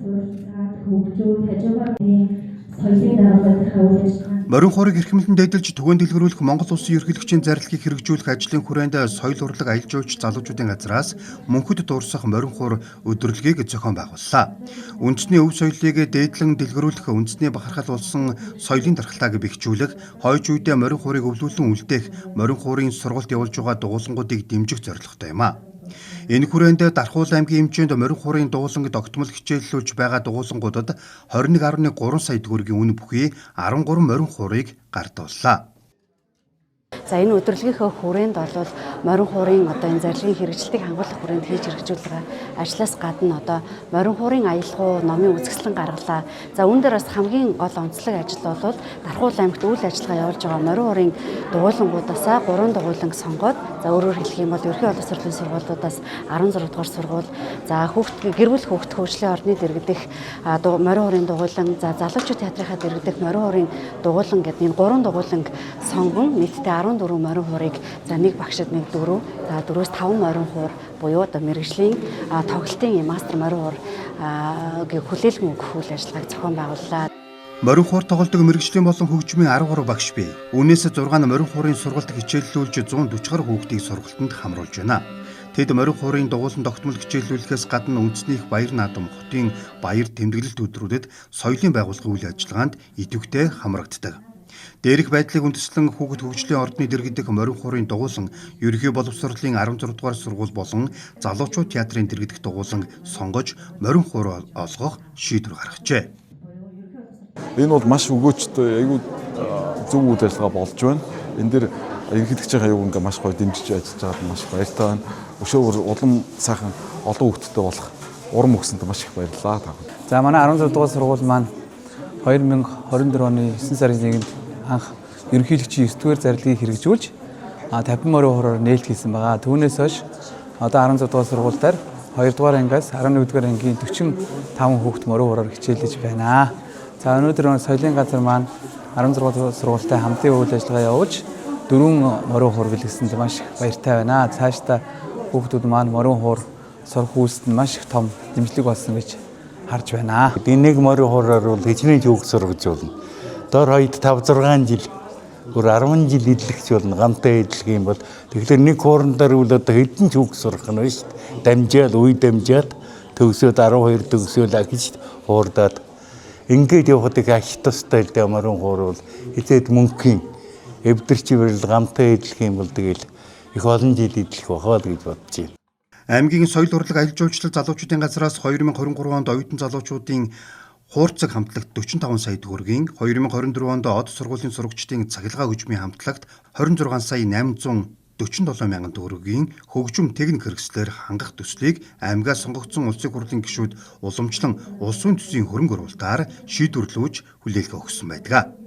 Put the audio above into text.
суралцаад хөгжөөд хажуугаар соёлын даргалгынхаа үйл ажиллагаанд Морин хуурыг эрхэмлэн дээдэлж түгээн дэлгэрүүлэх Монгол Улсын ерөнхийлөгчийн зарлигийг хэрэгжүүлэх ажлын хүрээнд соёл урлаг, аялал жуулч залуучуудын газраас мөнхөд дуурсах морин хуур өдөрлөгийг зохион байгууллаа. Үндэсний өв соёлыг дээдлэн дэлгэрүүлэх, үндэсний бахархал болсон соёлын дархлааг бэхжүүлэх, хойч үедээ морин хуурыг өвлүүлэн үлдээх, морин хуурын сургалт явуулж байгаа дугуулангуудыг дэмжих зорилготой юм а. Энэ хүрээнд Дархуул аймгийн хэмжээнд морин хуурын дууланг тогтмол хичээллүүлж байгаа дуулангуудад 21.3 сая төгрөгийн үнэ бүхий 13 морин хуурыг гардууллаа. За, энэ өдөрлөгийнхөө хүрээнд бол морин хуурын одоо энэ зарлигийн хэрэгжилтийг хангуулах хүрээнд хийж хэрэгжүүлж байгаа ажлаас гадна одоо морин хуурын аялгау номын үзэсгэлэн гаргалаа. За, үүн дээр бас хамгийн гол онцлог ажил бол Дархуул аймагт үйл ажиллагаа явуулж байгаа морин хуурын дугуйлангуудаасаа 3 дугуйланг сонгоод, за, өөрөөр хэлэх юм бол ерөнхий боловсролын сургуулиудаас 16 дугаар сургууль, за, хүүхд гэр бүл хүүхд хөгжлийн ордны дэргэдэх морин хуурын дугуйлан, за, залуучууд театрынхаа дэргэдэх морин хуурын дугуйлан гэдэг энэ 3 дугуйланг сонгон нийтдээ 14 морин хуурыг, за, нэг багшид нэг 4, за, 4-5 морин хуур буюу одоо мэргэжлийн тоглолтын мастер морин хуур гэ хүлээлгэн өгөх үйл ажиллагааг зохион байгууллаа. Морин хуур тоглодог мэргэжлийн болон хөгжмийн 13 багш бий. Үүнээс 6 нь морин хуурын сургалт хичээллүүлж 140 гаруй хүүхдийг сургалтанд хамруулж байна. Тэд морин хуурын дугуйлан тогтмол хичээллүүлэхээс гадна үндэсний их баяр наадам, хотын баяр тэмдэглэлт өдрүүдэд соёлын байгууллагын үйл ажиллагаанд идэвхтэй хамрагддаг. Дээрх байдлыг үндэслэн хүүхэд хөгжлийн ордны дэргэдэх морин хуурын дугуйлан, ерөнхий боловсролын 16 дугаар сургууль болон залуучууд театрын дэргэдэх дугуйлан сонгож морин хуур олгох шийдвэр гаргажээ. Энэ бол маш өгөөчтэй, айгүй зөв үйл ажиллагаа болж байна. Энэ дээр ерөнхийлөгчийн аюу ингээ маш гоё дэмжиж ажиллаж байгаад маш их баяртай байна. Өшөөр улам сайхан олон хүүхэдтэй болох урам өгсөнд маш их баярлалаа. За, манай 16 дугаар сургууль маань 2024 оны 9 сарын 1-нд анх ерөнхийлөгчийн 9 дугаар зарлигийг хэрэгжүүлж 50 морин хуураар нээлт хийсэн байгаа. Түүнээс хойш одоо 16 дугаар сургууль дээр 2 дугаар ангиас 11 дугаар ангийн 45 хүүхэд морин хуураар хичээллэж байна. За, өнөөдөр соёлын газар маань 16 дугаар сургуультай хамтын үйл ажиллагаа явуулж дөрвөн морин хуур бэлгэсэнд маш их баяртай байна. Цаашдаа хүүхдүүд маань морин хуур сурах үйлсэд нь маш их том дэмжлэг болсон гэж харж байна. Энэ нэг морин хуураар бол хичнээн хүүхд сургаж болно. Дор хаяд 5 6 жил, бүр 10 жил идэлгэж болно. Гамтай идэлх юм бол тэгэхээр нэг хуурандаар үл одоо хэдэн ч хүүхд сурах нь байна шүү дээ. Дамжаал үе дамжаад төгсөөд 12 төгсөөл ахиж хуурдаад ингээд явахад их ач тустай л дээ. Морин хуур бол хизээд мөнхийн эвдэрч ивэл гамтай идэлх юм бол тэгэл их олон жил идэлх байхаа л гэж бодож байна. Аймгийн соёл урлаг, аялал жуулчлал залуучуудын газраас 2023 онд оюутан залуучуудын хуурцаг хамтлагт 45 сая төгрөгийн, 2024 онд од сургуулийн сурагчдын цахилгаан хөгжмийн хамтлагт 26 сая 847 мянган төгрөгийн хөгжим техник хэрэгслээр хангах төслийг аймгаас сонгогдсон улсын хурлын гишүүд уламжлан улсын төсвийн хөрөнгө оруулалтаар шийдвэрлүүлж хүлээлгээ өгсөн байдаг.